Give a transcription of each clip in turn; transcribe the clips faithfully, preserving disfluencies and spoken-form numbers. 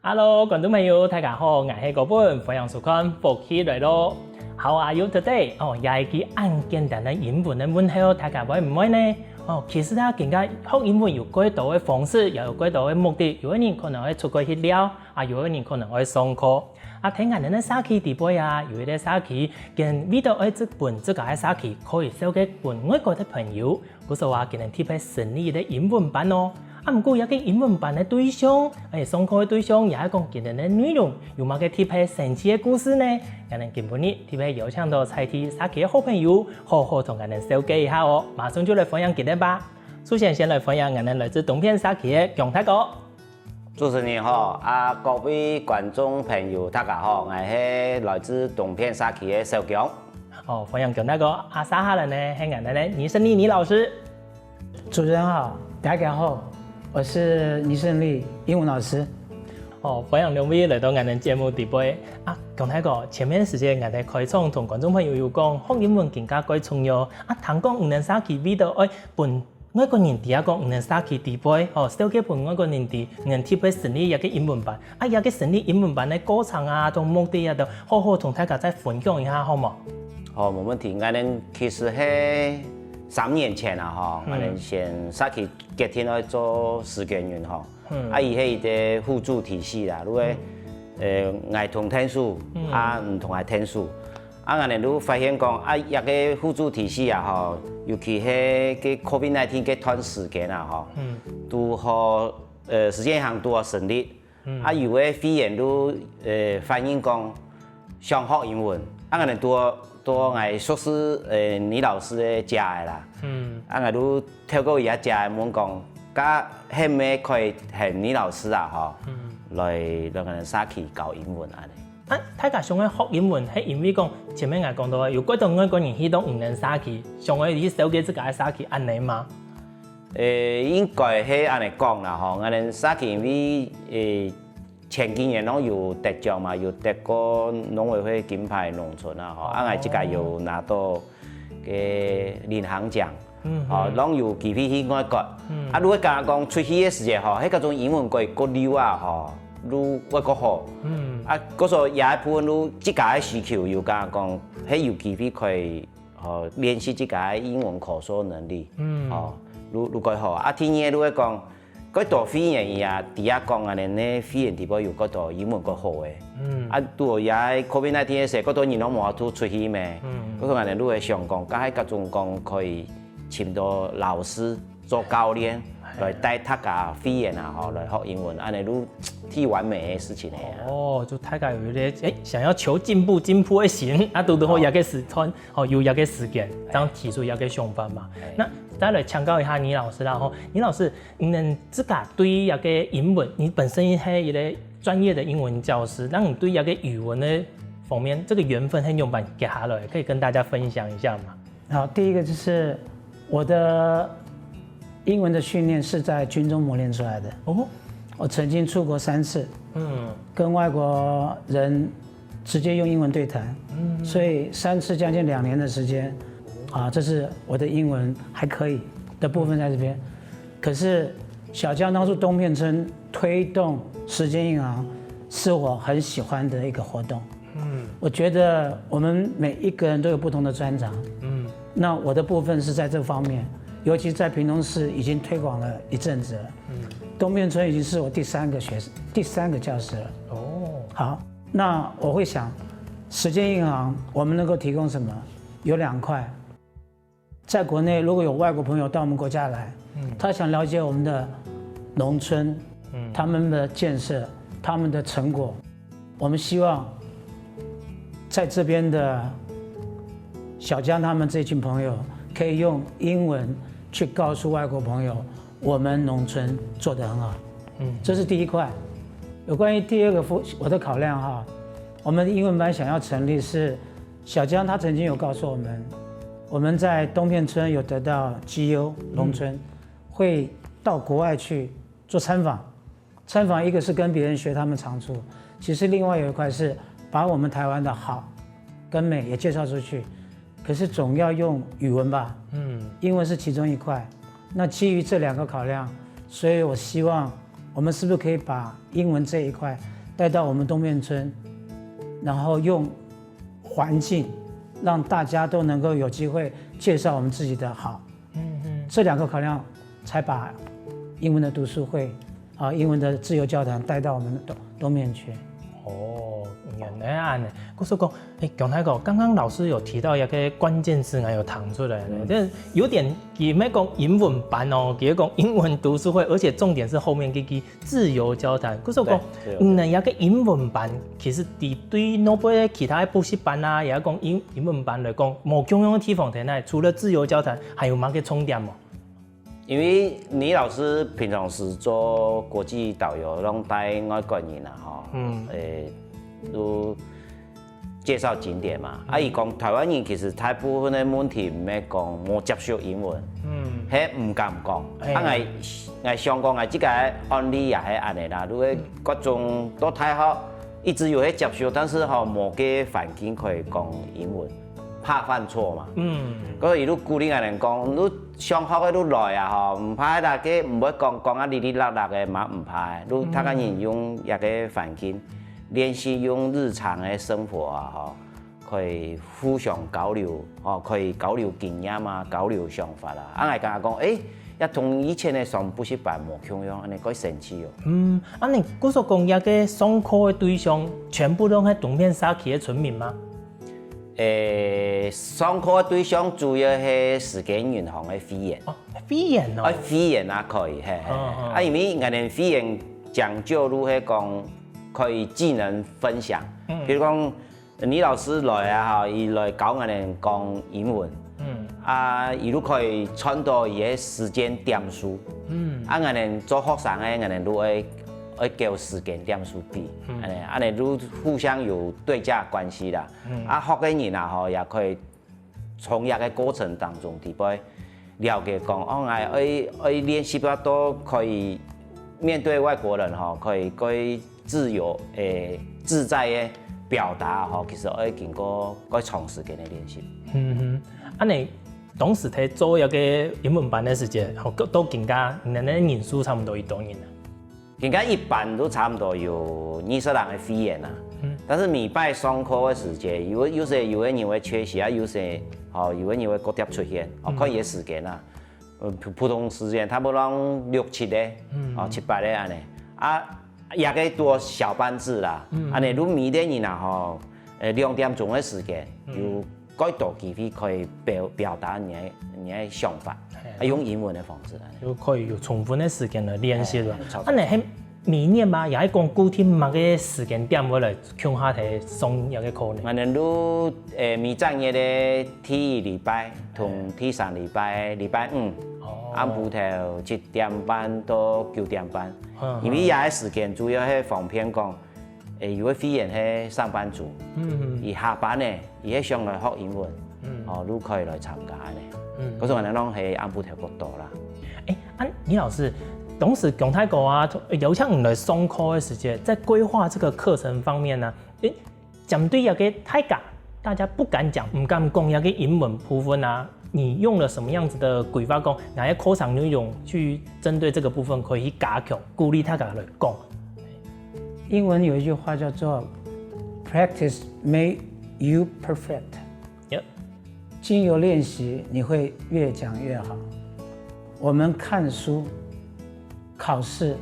Hello，觀眾朋友，大家好，𠊎係高本，歡迎收看《福氣來了》。How are you today？哦，這一句恁簡單个英文个問候，大家會毋會呢？哦，其實啊，今下學英文有幾多个方式，也有幾多个目的。有个人可能會出國去尞，啊，有个人可能會上課。啊，在𠊎等个社區裡背啊，有一個社區，佢為著愛分自家个社區可以紹介分外國个朋友， 故所啊，今日特別成立一個英文班哦。啊，毋過這個英文班个對象，欸，上課个對象，也係講今日个內容，有麼个特別神奇个故事呢？𠊎等今晡日特別邀請到在地社區个好朋友，好好同𠊎等紹介一下哦。馬上就來歡迎佢等吧。首先，先來歡迎𠊎等來自東片社區个姜大哥。 主持人好，啊，各位觀眾朋友，大家好，𠊎係來自東片社區个小姜。哦，歡迎姜大哥，啊，接下來呢，係𠊎等个倪勝利倪老師。主持人好，大家好，我是倪勝利，英文老師。哦，歡迎兩位來到𠊎等節目裡背。啊，姜大哥，前面時間𠊎等開場同觀眾朋友有講，學英文更加蓋重要。啊，聽講你等社區為著愛分 外國人知啊講你等社區裡背，吼，紹介分外國人知，你等特別成立這個英文班。啊，這個成立英文班个過程啊，同目的啊，都好好同大家再分享一下，好無？好，無問題。𠊎等其實係三年前啊，吼，嗯。𠊎等先社區決定愛做時間運，吼。嗯。啊，佢係一個互助體系啦，因為，嗯。呃，𠊎同𢯭手，嗯。啊，毋同个𢯭手。 啊，𠊎等就發現講，啊，這個互助體系啊，吼，尤其係該COVID nineteen該段時間啊，吼，嗯。堵好，呃，時間行堵好成立。嗯。啊，有个會員就，呃，反映講，想學英文，啊，𠊎等堵好，堵好𠊎熟識，呃，倪老師个姐仔啦。嗯。啊，𠊎就透過佢个姐仔問講，該係毋係可以喊倪老師啊，吼，嗯。來，來𠊎等社區教英文恁呢。 啊，大家想愛學英文，係因為講前面𠊎講到个，有幾多外國人去到你等社區，想愛去紹介自家个社區，恁呢嘛？呃，應該係恁呢講啦，吼，𠊎等社區因為，呃，前幾年攏有得獎嘛，有得過農委會金牌農村啊，吼，啊，𠊎自家有拿到个領航獎。 嗯，哦，嗯。攏有機會去外國。嗯。啊，如果講講出去个時節吼，該種英文過，過溜啊吼，就會過好。嗯。啊，故所這一部分就自家个需求有講講，該有機會可以，哦，練習自家个英文口說能力。嗯。哦，就，就過好。啊，第二就會講， 該兜會員佢也知啊講恁呢，會員裡背有該兜英文較好个。嗯。啊，堵好這COVID nineteen个時，該兜人攏無法度出去咩？嗯。該兜恁呢就會想講，該該種講可以尋到老師做教練，哎。來帶大家會員啊，吼，來學英文，恁呢就最完美个事情了啊。哦，就大家有一個，欸，想要求進步、進步个心，啊，堵堵好這個時段，哦，有這個時間，正提出這個想法嘛。哎。那再來請教一下倪老師啦，吼，倪老師， 你等自家對這個英文，你本身係一個專業的英文教師，該你對這個語文的方面，這個緣分係仰般結下來，可以跟大家分享一下嗎？好，第一個就是我的英文的訓練是在軍中磨練出來的。哦。我曾經出國三次，嗯。跟外國人直接用英文對談，嗯。所以三次將近兩年的時間，啊，這是我的英文還可以的部分在這邊。 可是小江當初東片村推動時間銀行是我很喜歡的一個活動。嗯。我覺得我們每一個人都有不同的專長。嗯。那我的部分是在這方面，尤其在屏東市已經推廣了一陣子了。嗯。東片村已經是我第三個學，第三個教師了。哦。好，那我會想，時間銀行我們能夠提供什麼？有兩塊。 在國內如果有外國朋友到我們國家來，嗯。他想了解我們的農村，嗯。他們的建設，他們的成果，我們希望在這邊的小江他們這群朋友可以用英文去告訴外國朋友，我們農村做得很好。嗯。這是第一塊。有關於第二個，我的考量哈，我們的英文班想要成立是 小江他曾經有告訴我們，我們在東片村有得到績優，農村，嗯。會到國外去做參訪。參訪一個是跟別人學他們長處，其實另外有一塊是把我們台灣的好跟美也介紹出去。可是總要用語文吧，嗯。英文是其中一塊。那基於這兩個考量，所以我希望我们是不是可以把英文这一块带到我们东面村，然后用环境让大家都能够有机会介绍我们自己的好？嗯嗯，这两个考量才把英文的读书会啊，英文的自由交谈带到我们的东东面去。哦，原来恁呢。故所講，哎，講太講，剛剛老師有提到一个关键字，我有听出来呢，嗯，就是有点，佢毋係講英文班哦，佢係講英文读书会，而且重点是后面个个自由交谈。故所講，对，自由交谈。嗯，一个英文班，其实对对外背个其他个补习班啊，也係讲英英文班来讲，无共样个地方在哪？除了自由交谈，还有么个重点无？ 因为倪老师平常时做国际导游，让带外国人啊，吼，嗯，诶，都介绍景点嘛。啊，佢讲台湾人其实大部分的问题毋係讲无接受英文，嗯，係毋敢讲。啊，𠊎𠊎想讲，𠊎自家个案例也係恁呢啦。如果各种到大学一直有去接受，但是吼，无个环境可以讲英文，怕犯错嘛。嗯，所以就鼓励人讲，你 上学个就來啊吼，毋怕啦，該毋會講講啊哩哩啦啦个嘛毋怕，就大家人用一个環境，練習用日常个生活啊吼，可以互相交流，吼，可以交流經驗啊，交流想法啊。啊，𠊎感覺講，誒，也同以前个上補習班無共樣，恁呢蓋神奇哦。嗯，恁呢，故所講，這个上課个對象全部都係東面社區个村民嗎？ 誒，上課个對象主要係時間銀行个會員。哦，會員哦。啊，會員也可以，係係。啊，因為𠊎等會員講究就係講可以技能分享，比如講倪老師來啊吼，佢來教𠊎等講英文，嗯，啊，佢就可以賺到佢个時間點數，嗯，啊，𠊎等做學生个，𠊎等就愛愛交時間點數費，嗯，恁呢恁呢就互相有對價關係啦。 啊，學个人啊吼，也可以從這个過程當中體會了解講，哦，𠊎愛愛練習到可以面對外國人吼，可以可以自由誒自在个表達吼，其實愛經過蓋長時間个練習。嗯哼，恁呢，當時在做這个英文班个時節，吼，到今下，你等个人數差不多幾多人啊？ 今下一般都差不多有二十人个會員啊。但是每擺上課个時節，有有時有个人會缺席啊，有時吼有个人會過疊出現，哦，看佢个時間啊。呃，普普通時間差不多六七个，哦，七八个恁呢。啊，也个多小班制啦，恁呢就每个人啊吼，呃，兩點鐘个時間有 蓋多機會可以表表達你个你个想法，啊，用英文个方式啊。又可以有充分个時間來練習了。恁呢係每年嘛，也係講固定麼个時間點會來共下來上這个課呢？𠊎等就誒每隻月个第二禮拜同第三禮拜，禮拜五，暗晡頭七點半到九點半。因為這个時間主要係方便講， 誒，有个會員係上班族，佢下班呢，佢係想來學英文，哦，就可以來參加呢。可是𠊎等攏係暗晡頭較多啦。誒，啊，倪老師，當時姜太哥啊，邀請你來上課个時節，在規劃這個課程方面呢，誒，針對這个大家，大家不敢講，毋敢講這个英文部分啊，你用了什麼樣子的規劃，講哪些課程內容去針對這個部分可以去加強，鼓勵大家來講？ 英文有一句話叫做“Practice make you perfect”。经由练习，你会越讲越好。我们看书、考试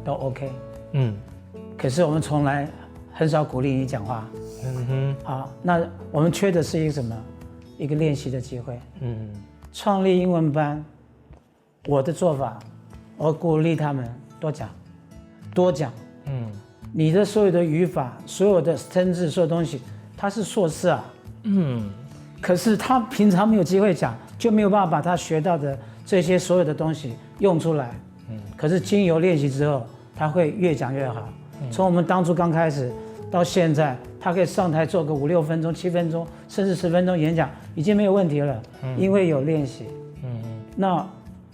都 OK，嗯，可是我们从来很少鼓励你讲话。嗯哼，好，那我们缺的是一个什么？一个练习的机会。嗯，创立英文班， 我的做法，我鼓励他们多讲，多讲。嗯，你的所有的语法、所有的生字、所有东西，它是硕士啊。嗯，可是他平常没有机会讲，就没有办法把他学到的这些所有的东西用出来。嗯，可是经由练习之后，他会越讲越好。从我们当初刚开始到现在，他可以上台做个五六分钟、七分钟，甚至十分钟演讲，已经没有问题了，因为有练习。嗯，那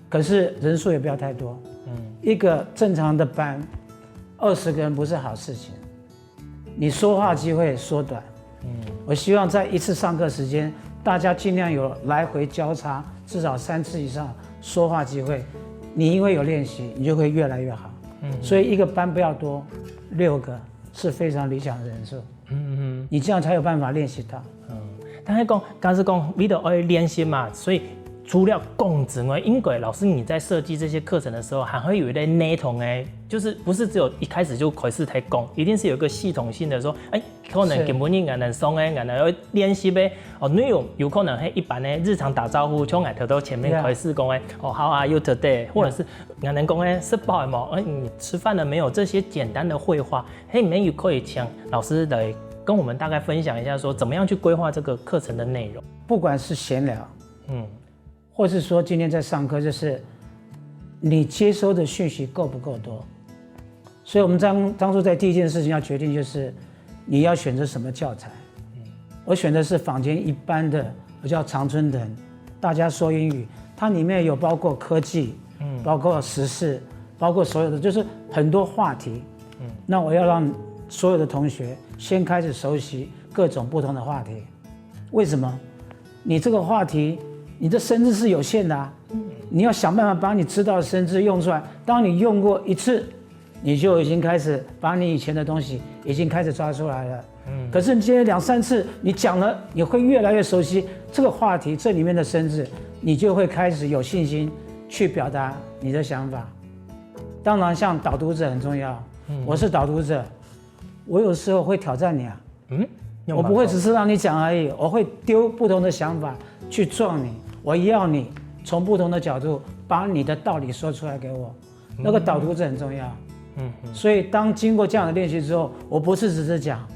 可是人数也不要太多。嗯，一个正常的班，二十个人不是好事情。你说话机会缩短。嗯，我希望在一次上课时间，大家尽量有来回交叉，至少三次以上说话机会。你因为有练习，你就会越来越好。嗯，所以一个班不要多，六个是非常理想的人数。嗯嗯，你这样才有办法练习它。嗯，但是讲，假使讲为了要练习嘛，所以除了讲之外，应该老师你在设计这些课程的时候，还会有一个系统诶，就是不是只有一开始就开始在讲，一定是有一个系统性的说，哎，可能今晡日俺能上诶，俺能要练习诶，哦，内容有可能是一般的日常打招呼，像俺头头前面开始讲诶，哦，How are you today？或者是俺能讲诶，食饱了吗？哎，你吃饭了没有？这些简单的会话，嘿，没有可以请老师来跟我们大概分享一下，说怎么样去规划这个课程的内容。不管是闲聊，嗯，或是说今天在上课，就是你接收的讯息够不够多？所以我们当当初在第一件事情要决定，就是你要选择什么教材。我选的是坊间一般的，我叫常春藤，大家说英语，它里面有包括科技，嗯，包括时事，包括所有的，就是很多话题。嗯，那我要让所有的同学先开始熟悉各种不同的话题。为什么？你这个话题，你的生字是有限的啊。你要想办法把你知道的生字用出来。当你用过一次，你就已经开始把你以前的东西已经开始抓出来了。嗯，可是你今天两三次你讲了，你会越来越熟悉这个话题，这里面的生字，你就会开始有信心去表达你的想法。当然，像导读者很重要。我是导读者，我有时候会挑战你啊。嗯，我不会只是让你讲而已，我会丢不同的想法去撞你。我要你从不同的角度把你的道理说出来给我。那个导读者很重要。嗯，所以当经过这样的练习之后，我不是只是讲，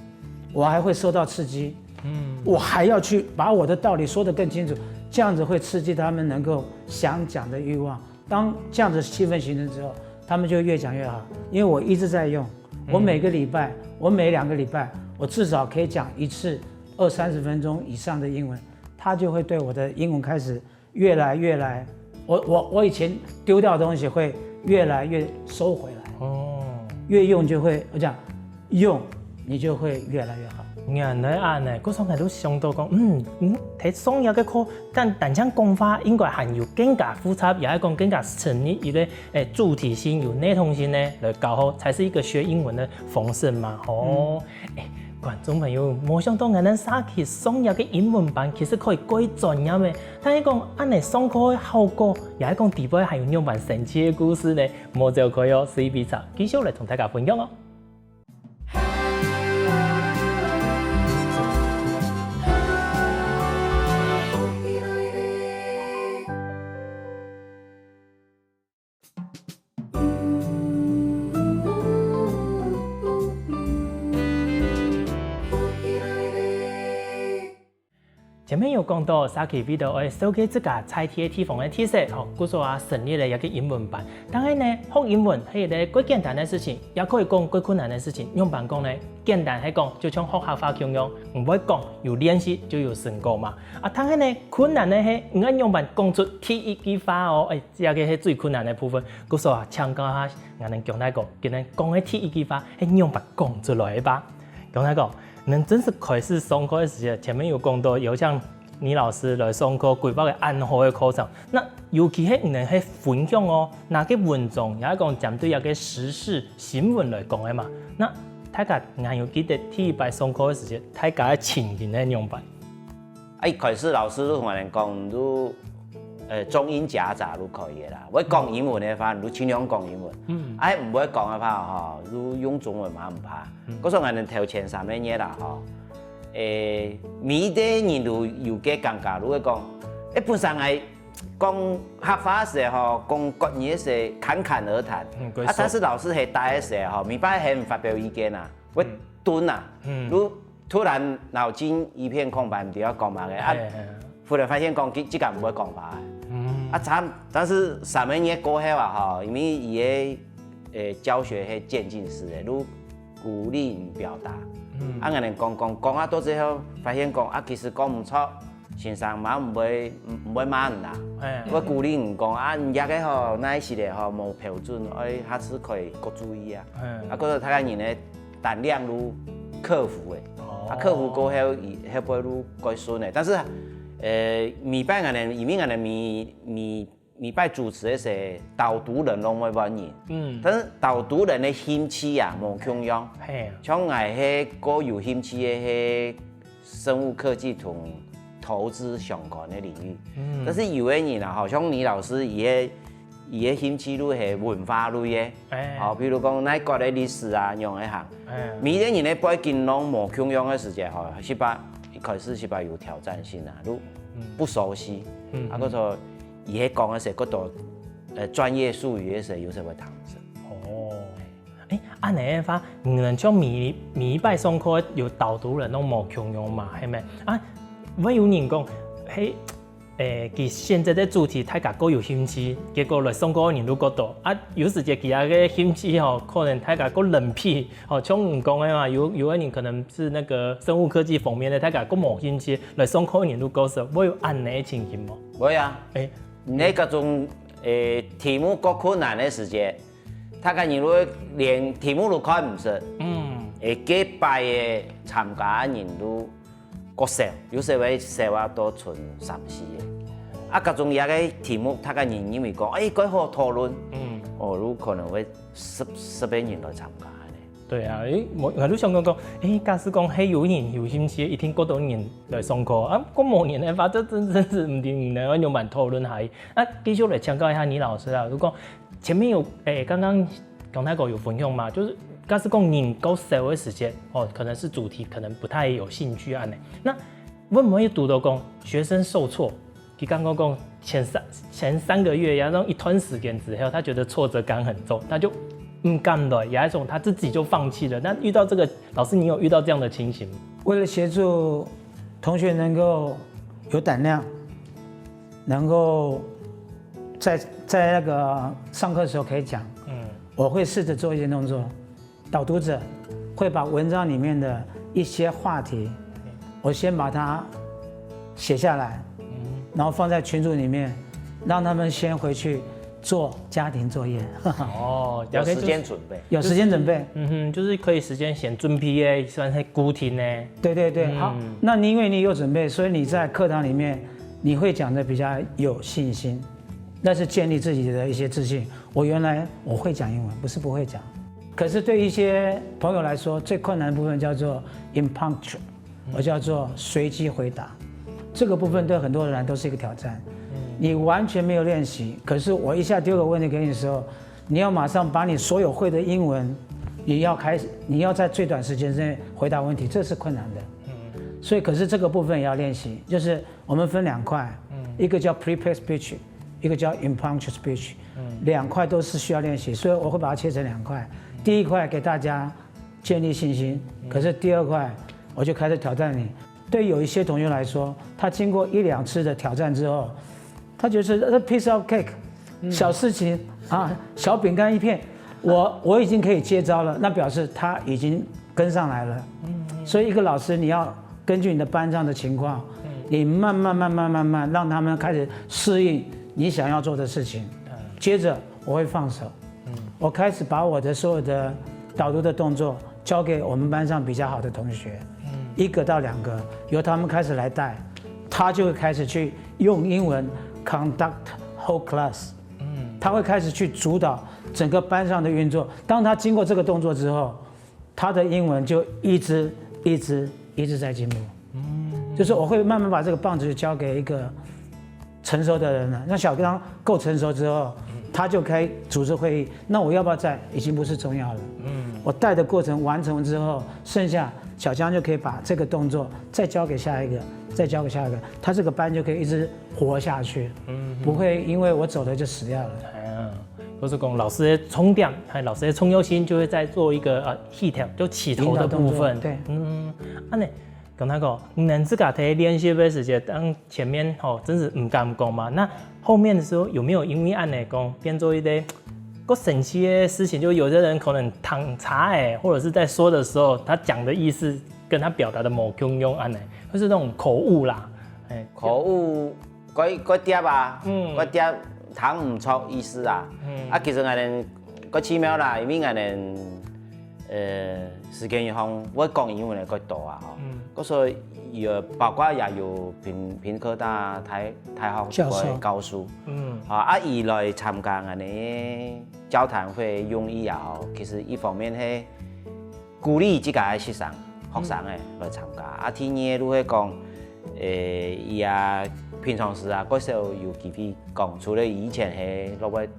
我还会受到刺激。嗯，我还要去把我的道理说得更清楚，这样子会刺激他们能够想讲的欲望。当这样子气氛形成之后，他们就越讲越好。因为我一直在用，我每个礼拜，我每两个礼拜，我至少可以讲一次二三十分钟以上的英文，他就会对我的英文开始越来越来，我我我以前丢掉的东西会越来越收回来。哦，越用就会，我讲用，你就会越来越好。原來恁呢，故所𠊎都想到講，嗯嗯，在上一个課，但單淨講話應該還有更加複雜，也係講更加深入一个誒主題性、有系統性呢，來教學，才是一个學英文的方式嘛，吼。誒，觀眾朋友，無想到𠊎等社區上一个英文班其實可以蓋專業誒，但係講恁呢上課个效果，也係講底背還有仰般神奇个故事呢，莫走開哦，四B茶繼續來同大家分享哦。 前面有講到，社區為著愛紹介自家在地个地方个特色，吼，故所啊成立了一个英文班。當然呢，學英文係一个蓋簡單个事情，也可以講蓋困難个事情。仰般講呢？簡單係講，就像學客話共樣，你會講，有練習就有成果嘛。啊，但係呢，困難个係，你愛仰般講出第一句話哦，誒，這个係最困難个部分。故所啊，請教下，𠊎等姜大哥，今日講个第一句話係仰般講出來个吧？姜大哥， 你等正式開始上課个時節，前面有講到邀請倪老師來上課，規劃个恁好个課程。那尤其係你等係分享哦，拿个文章，也係講針對一个時事新聞來講个嘛。那大家還有記得第一擺上課个時節，大家个情形係仰般？啊，一開始老師就同𠊎等講，就呃中英夾雜就可以个啦。會講英文个話，你就盡量講英文。嗯，啊，毋會講个話吼，就用中文嘛毋怕。 故所𠊎等頭前三個月啦吼，誒，每一個人都有个感覺，就會講，誒，本身𠊎講客話个時吼，講國語个時侃侃而談，啊，但是老師係帶个時吼，每擺係毋發表意見啊，會頓啊，就突然腦筋一片空白，毋知愛講麼个啊。 忽然發現講，佢自家毋會講話。啊，但但是三個月過後啊，吼，因為佢个誒教學係漸進式个，就鼓勵你表達。啊，𠊎等講講講啊，到最後發現講啊，其實講毋著，先生嘛毋會毋會罵你啦，會鼓勵你講啊，你這个吼，哪一些个吼無標準，愛下次可以較注意啊。啊，或者大家人个膽量就克服誒，啊，克服過後，佢後背就改善誒。但是 呃，每擺𠊎等，因為𠊎等每每每擺主持个時，導讀人攏會換人，嗯，但是導讀人个興趣啊，無共樣。嘿，像𠊎係較有興趣个係生物科技同投資相關个領域。嗯，但是有个人啊，好像倪老師，佢个佢个興趣就係文化類个，哎，好，比如講哪國个歷史啊，仰仔行。哎，每个人个背景攏無共樣个時節，吼，係吧？一開始係吧有挑戰性啊，就不熟悉。嗯，啊，故所佢係講个時，較多呃專業術語个時，有時會聽毋識。哦，哎，恁樣个話，你們就每每一擺上課有導讀人攏無共樣嘛，係無？啊，會有人講，嘿，誒，佢選擇个主題大家較有興趣，結果來上課个人就較多。啊，有時節佢个興趣吼，可能大家較冷僻，吼，像你講个嘛，有有个人可能是那個生物科技方面个，大家較無興趣，來上課个人就較少，會有恁樣个情形無？會啊，誒，你該種誒題目較困難个時節，大家人就會連題目都看毋識，嗯，誒，該擺个參加个人就 較少，有時會少啊，都賰三四个。啊，各種樣个題目，大家人認為講，哎，蓋好討論，嗯，哦，有可能會十十个人來參加呢。對啊，誒，𠊎𠊎就想講講，誒，假使講係有人有興趣，一定較多人來上課啊，較無人个話，這真真是毋知毋能愛仰般討論下去。啊，繼續來請教一下倪老師啊，如果前面有，誒，剛剛剛才講有分享嘛，就是假使講人較少个時間，哦，可能是主題可能不太有興趣恁樣。那會不會堵到講學生受挫？佢剛剛講前三前三個月，然後一段時間之後，他覺得挫折感很重，他就毋敢來，有一種他自己就放棄了。那遇到這個，老師，你有遇到這樣的情形嗎？為了協助同學能夠有膽量，能夠在在那個上課的時候可以講，嗯，我會試著做一些動作。導讀者會把文章裡面的一些話題，我先把它寫下來，嗯，然後放在群組裡面，讓他們先回去做家庭作業。哦，有時間準備。有時間準備。嗯哼，就是可以時間先準備个，算是固定个。對對對，嗯，好，那你因為你有準備，所以你在課堂裡面你會講得比較有信心，那是建立自己的一些自信。我原來我會講英文，不是不會講。可是對一些朋友來說，最困難的部分叫做 impromptu，我叫做隨機回答。這個部分對很多人來都是一個挑戰。你完全沒有練習，可是我一下丟個問題給你的時候，你要馬上把你所有會的英文，你要開始，你要在最短時間之內回答問題，這是困難的。所以，可是這個部分也要練習，就是我們分兩塊，一個叫 prepared speech，一個叫 impromptu speech，兩塊都是需要練習，所以我會把它切成兩塊。第一塊給大家建立信心，可是第二塊我就開始挑戰你。對有一些同學來說，他經過一兩次的挑戰之後，他覺得是 a piece of cake，小事情啊，小餅乾一片，我我已經可以接招了，那表示他已經跟上來了。所以一個老師你要根據你的班上的情況，你慢慢慢慢慢慢讓他們開始適應你想要做的事情。接著我會放手，我開始把我的所有的導讀的動作交給我們班上比較好的同學，一個到兩個，由他們開始來帶，他就會開始去用英文 conduct whole class，他會開始去主導整個班上的運作。當他經過這個動作之後，他的英文就一直一直一直在進步。就是我會慢慢把這個棒子交給一個成熟的人了。那小剛夠成熟之後，他就可以主持會議。那我要不要在，已經不是重要了。我帶的過程完成之後，剩下小江就可以把這個動作再交給下一個，再交給下一個，他這個班就可以一直活下去，不會因為我走了就死掉了。哎呀，都是講老師的重點，還有老師的重要性，就會在做一個呃起頭，就起頭的部分。引導動作，對。嗯，恁呢，跟他講，你能自家在練習的時間，當前面吼，真是毋敢講嘛。那後面的時候有沒有因為恁呢講，變做一個个神奇的事情？就有些人可能聽差欸，或者是在說的時候，他講的意思跟他表達的無共樣恁呢，就是那種口誤啦。哎，口誤，該該貼啊，嗯，該貼聽毋著意思啊。嗯，啊，其實𠊎等較奇妙啦，因為𠊎等呃，時間上會講英文个較多啊，吼。嗯。故所有包括也有屏屏科大、台大學个教授。教授。嗯。啊，啊，佢來參加𠊎等个交談會用意啊，吼，其實一方面係鼓勵自家个學生、學生个來參加，啊，第二就係講，誒，佢啊平常時啊，較少有機會講，除了以前係落尾，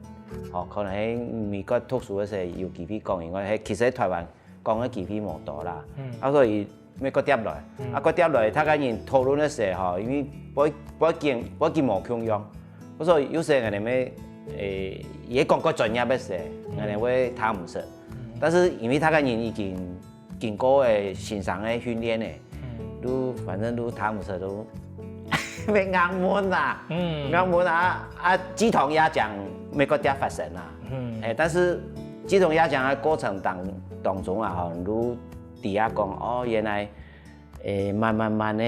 吼，可能係美國讀書个時候有機會講以外，係其實台灣講个機會無多啦。嗯。啊，所以愛過貼來，嗯。啊，過貼來，大家人討論个時候，吼，因為背背景背景無共樣，所以有時𠊎等會，誒，佢講較專業个時，𠊎等會聽毋識。嗯。但是因為大家人已經經過个先生个訓練个，嗯。就反正就聽毋識就愛硬問啦，嗯。硬問啊，啊，雞同鴨講，愛過貼發生啦。嗯。誒，但是雞同鴨講个過程當當中啊，吼，就知啊講，哦，原來，誒，慢慢慢个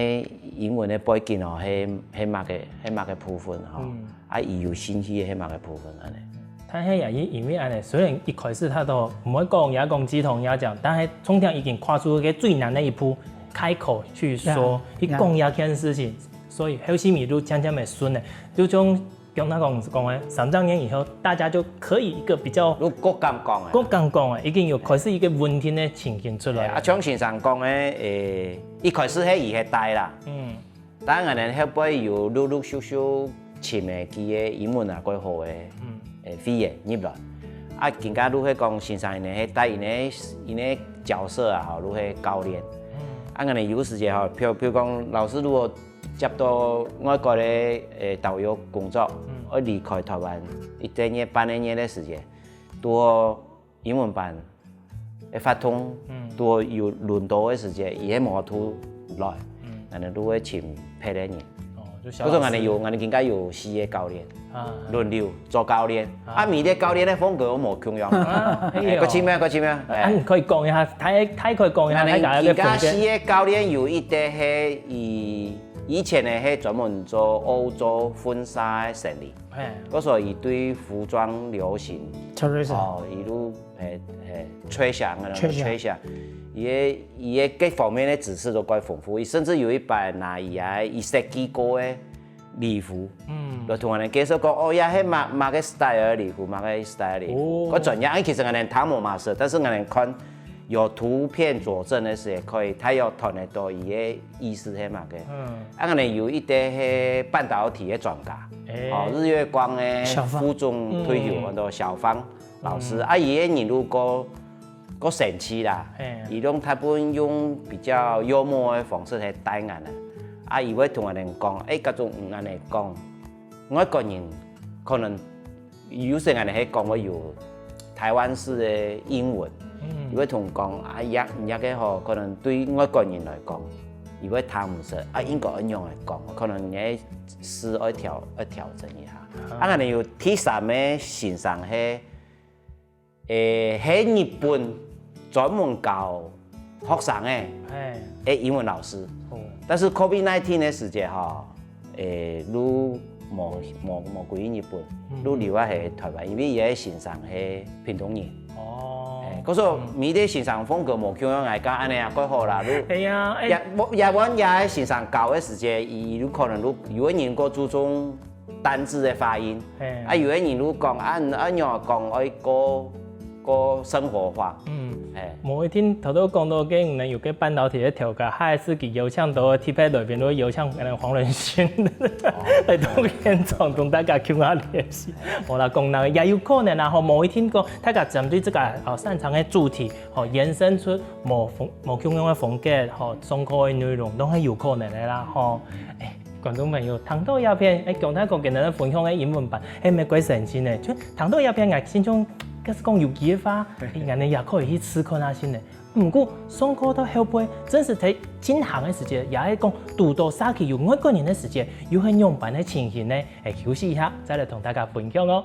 英文个背景哦，係係麼个係麼个部分吼，嗯。啊，佢有興趣个係麼个部分恁呢。但係也因因為恁呢，雖然一開始佢都毋會講，也講雞同鴨講，但係通常已經跨出一個最難的一步，開口去說，呀，去講這件事情，所以後續就漸漸个順了。就像剛才講講个，三十年以後，大家就可以一個比較就較敢講个。較敢講个，已經有開始一個穩定个情形出來。啊，像先生講个，誒，一開始係佢係帶啦，嗯。 但𠊎等後背有陸陸續續尋个佢个英文啊，較好个，嗯。誒，會員入來。啊，更加就係講先生佢等係帶佢等个佢等个角色啊，吼，就係教練。嗯。啊，𠊎等有時節吼，譬如譬如講，老師如果接到外國个，誒，導遊工作，嗯。愛離開台灣一個月、半個月个時間，拄好 英文班个活動，嗯。都有輪到个時節，佢係無法度來，嗯。𠊎等就會請別个人。哦，就小老師。故所𠊎等有，𠊎等應該有四個教練，啊。輪流做教練。啊。啊，每個教練个風格都無共樣。啊，哎喲。哎，過奇妙，過奇妙。哎。啊，你可以講一下，大，大概講一下，𠊎等大家个風格。應該四個教練有一個係以，以前个係專門做歐洲婚紗个生理。 嘿。故所佢對服裝流行，Tourism。哦，一路，嘿，嘿，吹響，那個吹響。吹響。佢个，佢个各方面个知識都蓋豐富，佢甚至有一擺拿佢个，佢設計過个禮服，嗯。來同𠊎等介紹講，哦，這係麼，麼个style个禮服，麼个style个禮服。哦。蓋專業，因為其實𠊎等聽無麼个識，但是𠊎等看有圖片佐證个時，可以大約揣得到佢个意思係麼个。嗯。啊，𠊎等有一個係半導體个專家，哎。哦，日月光个小方。副總退休，嗯。安到小方老師，嗯。啊，佢个人就較，較生趣啦，哎。佢用大部分用比較幽默个方式來帶𠊎等，啊，佢會同𠊎等講，哎，該種，嗯，恁呢講，外國人可能 有時𠊎等係講會有台灣式个英文，嗯。佢會同講，啊，這，這個吼，可能對外國人來講，佢會聽毋識，啊，應該愛仰般來講，可能你个字愛調，愛調整一下。啊。啊，𠊎等有第三個先生係，誒，係日本專門教 學生个，嘿。个英文老師。哦。但是COVID nineteen个時節吼，誒，就無，無，無歸去日本，嗯。就留下在台灣，因為佢个先生係屏東人。哦。誒，故所，嗯。每個先生風格無共樣，𠊎講恁呢也蓋好啦，就哎呀，哎。也，無，也，阮也个先生教个時節，佢有可能就，有个人較注重 單字个發音。嘿。啊，有个人就講，啊，你愛仰講愛較，較生活化。嗯。嘿。無一定頭頭講到个，可能有个半導體个頭家，下一次佢邀請到个特別來賓，會邀請可能黃仁勳，哦。來到現場同大家共下練習。好啦，講人也有可能啊，吼，無一定講大家針對這個，哦，擅長个主題，吼，延伸出無風，無共樣个風格，吼，上課个內容，攏係有可能个啦，吼。誒， 觀眾朋友，聽到這片，誒，姜大哥今日分享个英文版，誒，乜蓋神奇呢，就聽到這片，𠊎心中，假使講有機會个話，誒，𠊎等也可以去試看下先呢。毋過，上課到後背，正式在進行个時節，也係講堵到社區有外國人个時節，又係仰般个情形呢？誒，休息一下，再來同大家分享哦。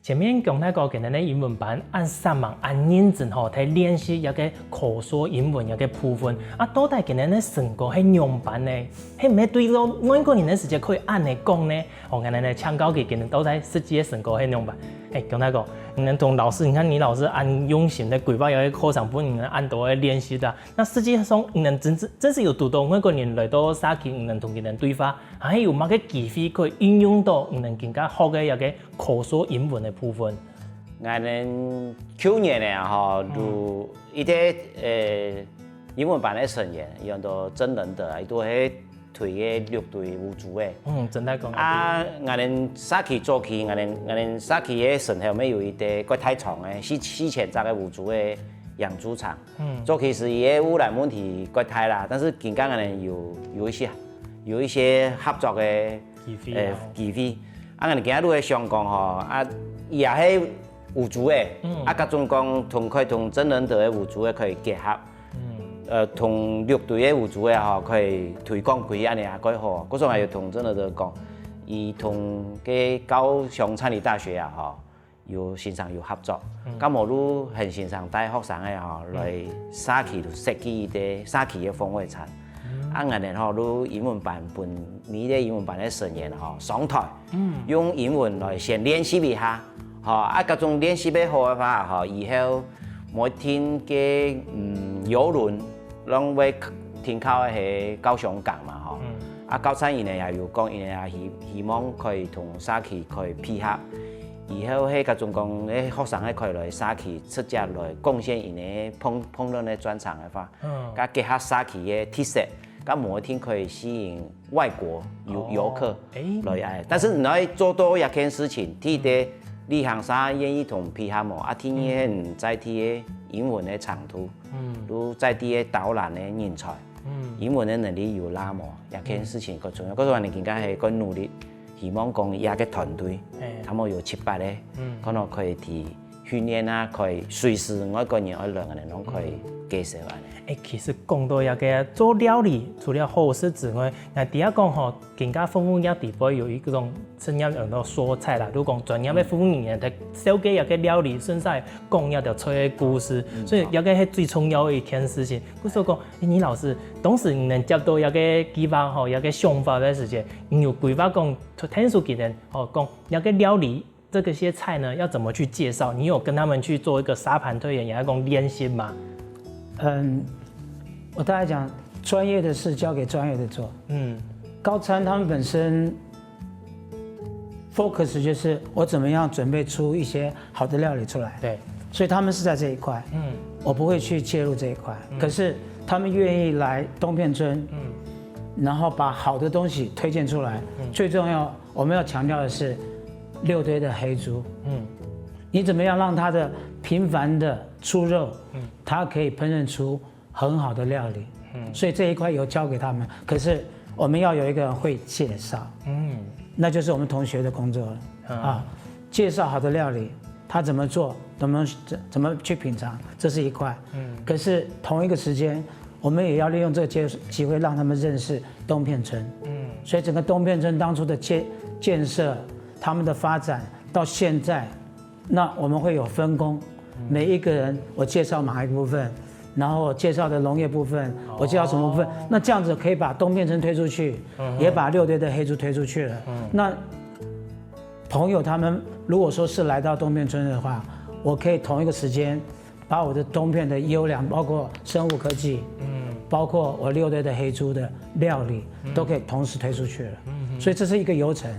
前面講到過，今年个英文班恁煞猛、恁認真吼，在練習這个口說英文這个部分。啊，到底今年个成果係仰般呢？係毋係對到外國人个時節可以恁樣講呢？哦，𠊎等來請教佢，今年到底實際个成果係仰般？誒，講到過，你等同老師，你看你老師恁用心个規劃這个課程，分你等恁多个練習个。那實際上，你等真正真正有堵到外國人來到社區，你等同佢等對話，還有麼个機會可以應用到你等今下學个這个口說英文个部分？𠊎等舊年呢，吼，就一个呃英文班个成員，叫做曾仁德啊，佢都係推个六堆烏豬个。嗯，真个講。啊，𠊎等社區早期，𠊎等𠊎等社區个身後面有一个國大場个四四千垤个烏豬个養豬場。嗯，早期時佢个污染問題較大啦，但是今下𠊎等有有一些有一些合作个機會啊。呃機會。啊，𠊎等今下都會想講吼，啊，佢也係烏豬个，嗯，啊，該種講同可以同曾仁德个烏豬个可以結合。嗯，呃，同六堆个烏豬个吼，可以推廣開恁樣也較好。故所𠊎有同曾仁德講，佢同个高雄餐旅大學啊吼，有先生有合作，嗯，該無就喊先生帶學生个吼來社區就設計一个社區个風味餐。嗯，啊，𠊎等吼就英文班分每个英文班个成員吼上台，嗯，用英文來先練習一下，吼，啊，該種練習个好个話吼，以後 無停个嗯遊輪，攏會停靠个係高雄港嘛吼。嗯，啊，教餐佢等也有講，佢等也希希望可以同社區可以配合，以後係該種講，誒學生个可以來社區直接來貢獻佢等个烹烹飪个專長个話，嗯，該結合社區个特色，該無一定可以吸引 外國遊遊客來愛。但是你愛做到這件事情，第一个旅行社願意同配合無，啊，第二个你在地个英文个程度，嗯，就在地个導覽个人才，嗯，英文个能力有罅無，這件事情較重要。故所𠊎等今下係較努力，希望講這个團隊，他們有七八个，嗯，可能可以提 訓練啊，可以隨時外國人愛來，𠊎等攏可以介紹恁樣。誒，其實講到這个做料理，除了好食之外，𠊎知影講吼，今下服務業底背有一種職業叫做說菜啦，就講專業个服務人員在紹介這个料理，順續講這條菜个故事，所以這个係最重要个一件事情。故所講，誒，倪老師，當時你等接到這个計劃吼，這个想法个時節，你有規劃講，聽說佢等吼講這个料理 這个些菜呢，要怎麼去介紹？你有跟他們去做一個沙盤推演，也要講練習嗎？嗯，我大概讲，专业的事交给专业的做。嗯，高餐他们本身 focus 就是我怎么样准备出一些好的料理出来。对，所以他们是在这一块，嗯，我不会去介入这一块。可是他们愿意来东片村，嗯，然后把好的东西推荐出来，最重要 我们要强调的是六堆的黑猪，嗯，你怎么样让它的平凡的猪肉，嗯，它可以烹饪出很好的料理，嗯，所以这一块有交给他们。可是我们要有一个人会介绍，嗯，那就是我们同学的工作了啊，介绍好的料理，他怎么做，怎么怎么去品尝，这是一块，嗯，可是同一个时间，我们也要利用这个机机会让他们认识东片村，嗯，所以整个东片村当初的建建设，他们的发展到现在，那我们会有分工，每一个人我介绍哪一个部分，然后我介绍的农业部分，我介绍什么部分，那这样子可以把东片村推出去，也把六堆的黑猪推出去了。那朋友他们如果说是来到东片村的话，我可以同一个时间把我的东片的优良，包括生物科技，嗯，包括我六堆的黑猪的料理，都可以同时推出去了。所以这是一个流程。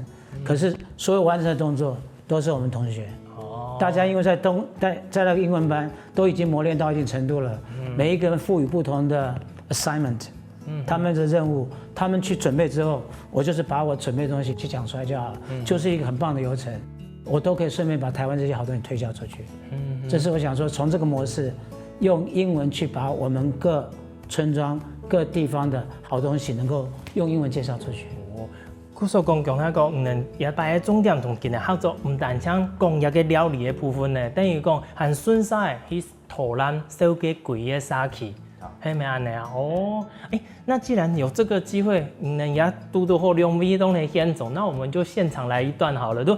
可是所有完成的动作都是我们同学。哦，大家因为在东在在那个英文班都已经磨练到一定程度了，每一个人赋予不同的 assignment，他们的任务，他们去准备之后，我就是把我准备的东西去讲出来就好了，就是一个很棒的流程。我都可以顺便把台湾这些好东西推销出去。这是我想说，从这个模式，用英文去把我们各村庄、各地方的好东西，能够用英文介绍出去。故所講，講下講，嗯，這擺个重點同今日合作，毋單淨講這个料理个部分呢，等於講還順續去導覽紹介歸个社區，係毋係恁樣啊？哦，誒，那既然有這個機會，嗯，也堵堵好兩位都在現場，那我們就現場來一段好了，就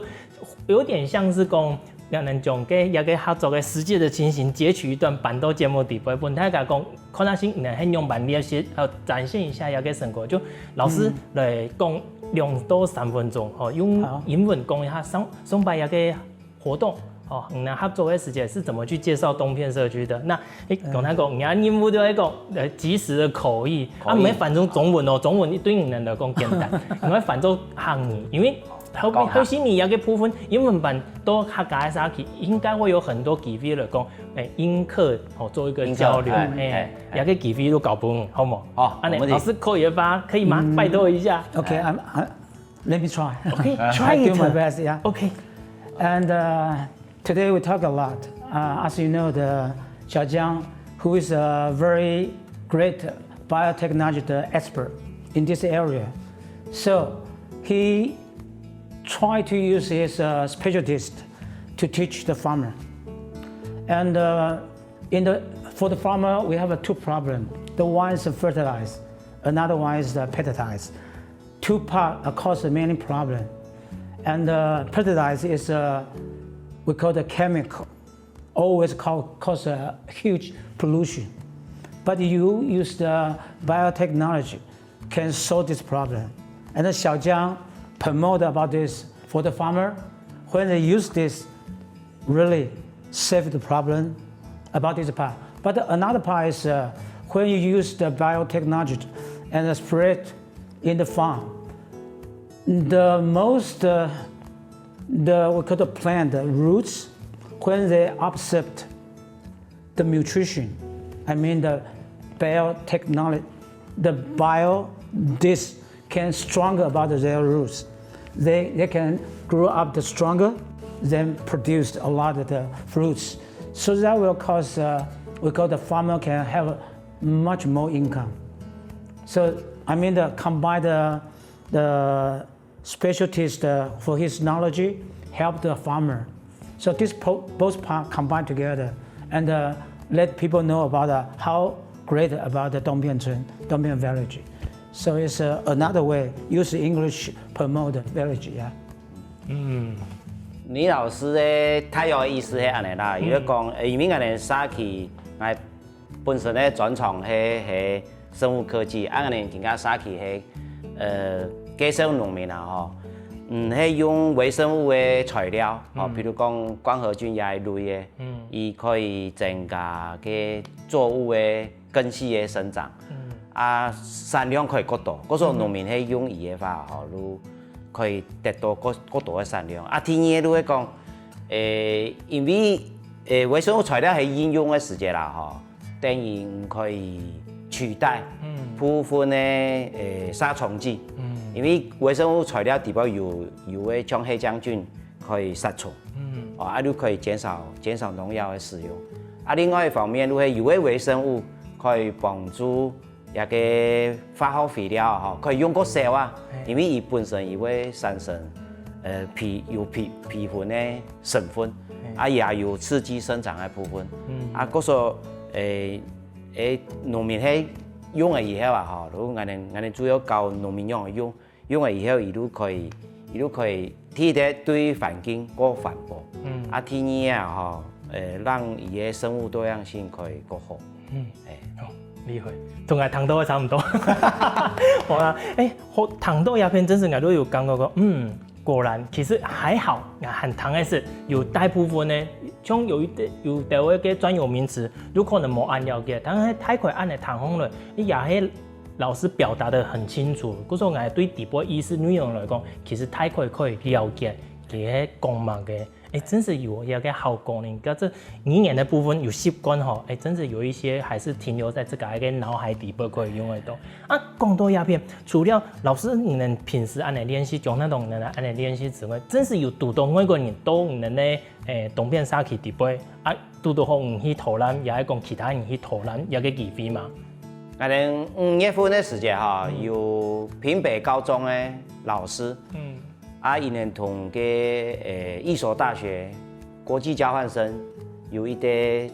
有點像是講兩人將个一个合作个實際的情形截取一段搬到節目底背，分大家講，看下先你係仰般練習，還有展現一下一个成果。就老師來講兩到三分鐘，吼，用好英文講一下上上擺一个活動，哦，你們合作的時間是怎麼去介紹東片社區的？那誒，講那個，你看任務就係講，呃，即時的口譯，啊，口譯毋係翻做中文哦，中文對你們來講簡單，你愛翻做客語，因為後講客後續你一个部分，英文版到客家社區，應該會有很多機會來講，誒，英客哦做一个交流，英客哎誒哎，一个機會都搞不懂，好無？好啊，那沒問題老師可以吧？可以嗎？拜託一下。 Okay, I'm, I, let me try. Okay, I try do it. my best, yeah. Okay. And uh, today we talk a lot. Uh, as you know, the Xiao Jiang, who is a very great biotechnology expert in this area, so he tried to use his uh, specialties to teach the farmer. And uh, in the for the farmer, we have a two problem. The one is the fertilize, another one is the pesticides. Two part uh, cause many problem. And uh, pesticides is uh, we call the chemical, always cause, cause a huge pollution. But you use the biotechnology can solve this problem. And then Xiaojiang promote about this for the farmer. When they use this, really save the problem about this part. But another part is uh, when you use the biotechnology and spread in the farm, the most uh, the we call the plant the roots when they accept the nutrition, I mean the biotechnology, the bio this can stronger about their roots. They, they can grow up the stronger, then produce a lot of the fruits. So that will cause uh, we call the farmer can have much more income. So I mean the combine the, the specialties the, for his knowledge help the farmer. So this po- both part combine together and uh, let people know about uh, how great about the Dongpian Chun, Dongpian village. So it's uh, another way use English promote the village. Yeah. 嗯，李老師个大約意思係恁樣啦，佢講，因為𠊎等社區，𠊎本身个專長係係生物科技，啊，𠊎等今个社區係呃介紹農民啊吼，嗯，係用微生物个材料，吼，比如講光合菌這一類个，嗯，佢可以增加个作物个根系个生長，嗯，啊，產量可以較多。故所農民係用佢个話吼，就可以得到較較多个產量。啊，第二个就係講，誒，因為誒微生物材料係應用个時節啦吼，等於可以取代部分个誒殺蟲劑，因為微生物材料底背有有个像黑将軍可以殺蟲，哦，啊，就可以減少減少農藥个使用。啊，另外一方面，就係有个微生物可以幫助 這个化學肥料吼，可以用較少啊，因為佢本身佢會產生呃皮有皮皮粉个成分，啊也有刺激生長个部分，啊，故所誒誒農民係用了以後啊吼，就𠊎等𠊎等主要教農民用用，用了以後佢就可以佢就可以第一个對環境較環保，啊第二啊吼，誒讓佢个生物多樣性可以較好。 哦，厲害，同𠊎聽到个差毋多。好啦，誒，好，聽到這片真實，𠊎都有感覺講，嗯，果然，其實還好，𠊎還聽个係有大部分呢，像有一點有兜个專有名詞，有可能無恁了解，但係大概恁樣聽下來，你也係老師表達得很清楚，故所𠊎對底背意思內容來講，其實大概可以了解，佢係講麼个。 誒，真是有一個好功能，這語言的部分有習慣吼，誒，真是有一些還是停留在這個一個腦海底背可以用得到。啊，講到這片，除了老師你們平時恁樣練習，像那種恁樣練習之外，真是有堵到外國人到你們的誒東片社區底背，啊，堵到好你去導覽，也係講其他人去導覽，有個機會嘛？可能五月份的時節哈，有平北高中的老師，嗯，啊，佢等同个誒一所大學國際交換生有一個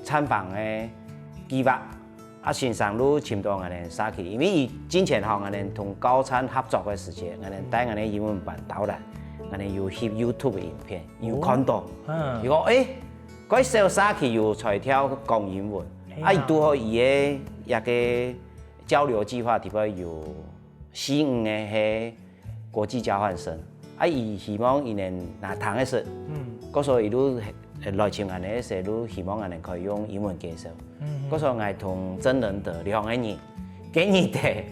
參訪的計劃，啊，先生就尋到𠊎等社區，因為佢進前吼，𠊎等同高參合作的時節，𠊎等帶𠊎等英文班導覽，恁樣有翕YouTube个影片，有看到，佢講：「欸，該小社區有在跳講英文，啊，佢堵好佢个一個交流計畫裡背有四五個係國際交換生，啊，佢希望佢等若聽个時，故所佢就來尋𠊎等个時，就希望𠊎等可以用英文介紹。」故所𠊎同鄭仁德兩個人，該日仔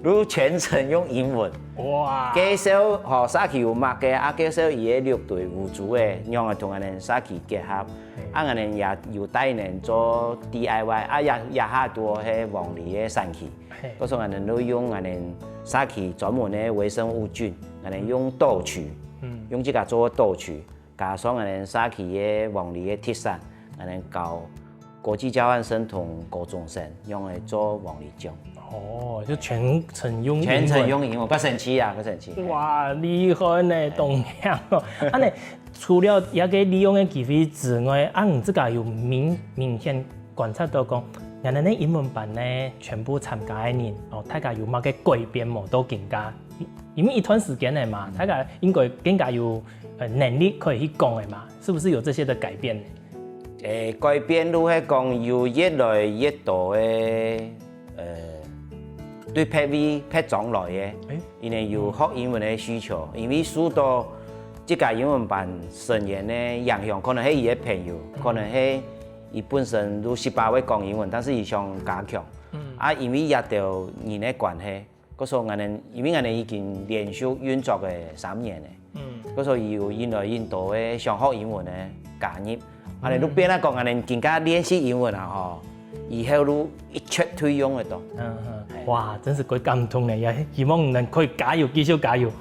就全程用英文。哇！介紹吼社區有麼个，啊，介紹佢个六堆五組个，仰仔同𠊎等社區結合，啊，𠊎等也有帶佢等做DIY，啊，這這下堵好係黃梨个產期。故所𠊎等就用𠊎等社區專門个微生物菌，𠊎等用道具，用自家做个道具，加上𠊎等社區个黃梨个特產，𠊎等教國際交換生同高中生仰仔做黃梨醬。哦，就全程用英文。全程用英文，較神奇啊，較神奇。哇，厲害呢，當強哦！恁樣，除了這個利用个機會之外，啊，你自家有明明顯觀察到講，原來呢英文班呢全部參加个人，哦，大家有麼个改變無？到今下，因為一段時間了嘛，大家應該更加有呃能力可以去講个嘛，是不是有這些的改變呢？誒，改變就係講有越來越多个呃對別位別莊來个，因為有學英文个需求，因為受到這個英文班成員个影響，可能係佢个朋友，可能係佢本身就識把握講英文，但是佢想加強。啊，因為這兜人个關係，故所𠊎等，因為𠊎等已經連續運作个三年了，故所有越來越多个想學英文个加入，恁樣就變來講，𠊎等更加練習英文啊吼，以後就一絕對用得到。嗯嗯，哇，真係蓋感動呢，也希望你能可以加油，繼續加油。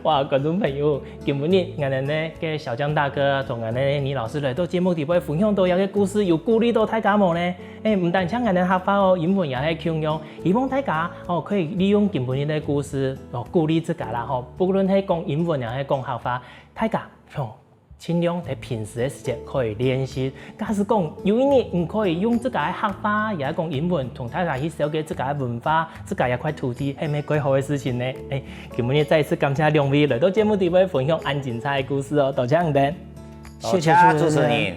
哇，觀眾朋友，今晡日𠊎等呢个小江大哥同𠊎等呢倪老師來到節目裡背分享到這個故事，有鼓勵到大家無呢？誒，毋單淨𠊎等客話哦，英文也係共樣。希望大家哦可以利用今晡日个故事哦鼓勵自家啦吼，不論係講英文也係講客話，大家吼盡量在平時个時節可以練習。假使講有一日你可以用自家个客話，也係講英文，同大家去紹介自家个文化、自家這塊土地，係毋係蓋好个事情呢？誒，今晡日再一次感謝兩位來到節目裡背分享恁精彩个故事哦，多謝你等。多謝主持人。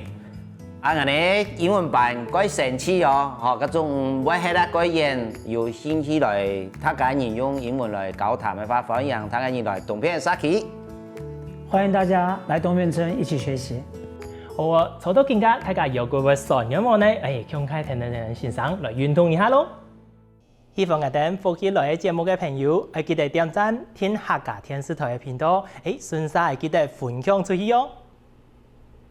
啊，𠊎等英文班蓋生趣哦，吼，各種會係啦，蓋遠有興趣來大家人用英文來交談个話，歡迎大家人來東片社區。歡迎大家來東片村一起學習。好哦，坐到今下，大家有過會酸軟無呢？誒，共下聽聽先生來運動一下咯。喜歡𠊎等福氣來个節目个朋友，愛記得點讚、訂客家電視台个頻道，誒，順續愛記得分享出去哦。